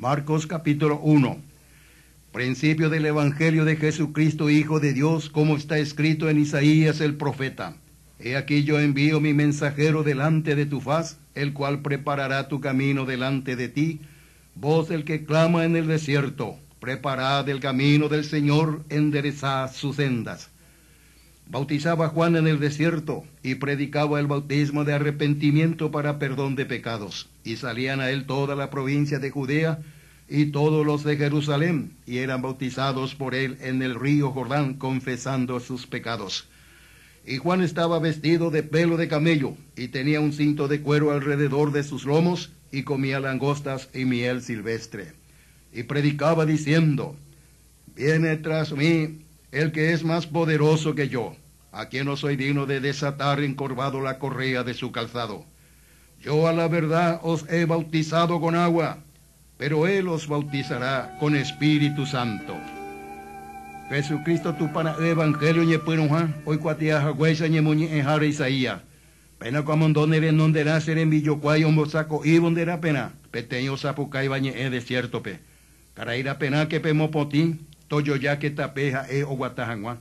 Marcos capítulo 1. Principio del Evangelio de Jesucristo, Hijo de Dios, como está escrito en Isaías el profeta. He aquí yo envío mi mensajero delante de tu faz, el cual preparará tu camino delante de ti. Voz del que clama en el desierto, preparad el camino del Señor, enderezad sus sendas. Bautizaba Juan en el desierto y predicaba el bautismo de arrepentimiento para perdón de pecados. Y salían a él toda la provincia de Judea y todos los de Jerusalén, y eran bautizados por él en el río Jordán, confesando sus pecados. Y Juan estaba vestido de pelo de camello, y tenía un cinto de cuero alrededor de sus lomos, y comía langostas y miel silvestre. Y predicaba diciendo, Viene tras mí el que es más poderoso que yo, a quien no soy digno de desatar encorvado la correa de su calzado. Yo a la verdad os he bautizado con agua, pero él os bautizará con Espíritu Santo. Jesucristo Tupã Evangelio ñepyrũha oikuatia haguéicha ñemoñe'ẽhára Isaías. Péina ko amondo ne renonderã che rembijokuái ombosako'ívo nde raperã, peteĩ osapukáiva ñe'ẽ desiértope. Karai raperãke pemopotĩ, tojojáke tape ha'e oguata hag̃ua.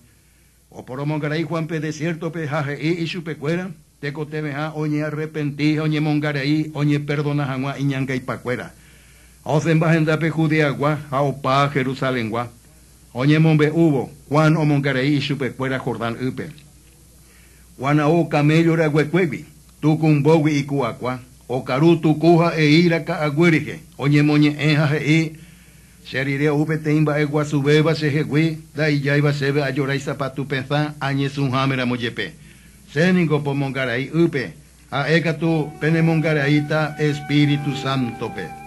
Oporomongarai Juan pe desiértope ha he'i ichupekuéra tekotevẽha oñearrepenti ha oñemongarai oñeperdona hag̃ua iñangaipakuéra. Ha osẽmba hendápe Judeagua ha opa Jerusalengua. Ha oñemombe'úvo, Juan omongarai ichupekuéra Jordán ýpe. Juan ao kaméllo raguekuégui, tukumbógui iku'akua, okaru tuku ha eíra ka'aguy rehe, oñemoñe'ẽ ha he'i, Che rire ou peteĩ mba'e guasuvéva chehegui, nda'ijáiva chéve ajora isapatu pesã añesũhámeramo jepe. Che ningo pomongarai ýpe, ha'e katu penemongaraíta Espíritu Sántope.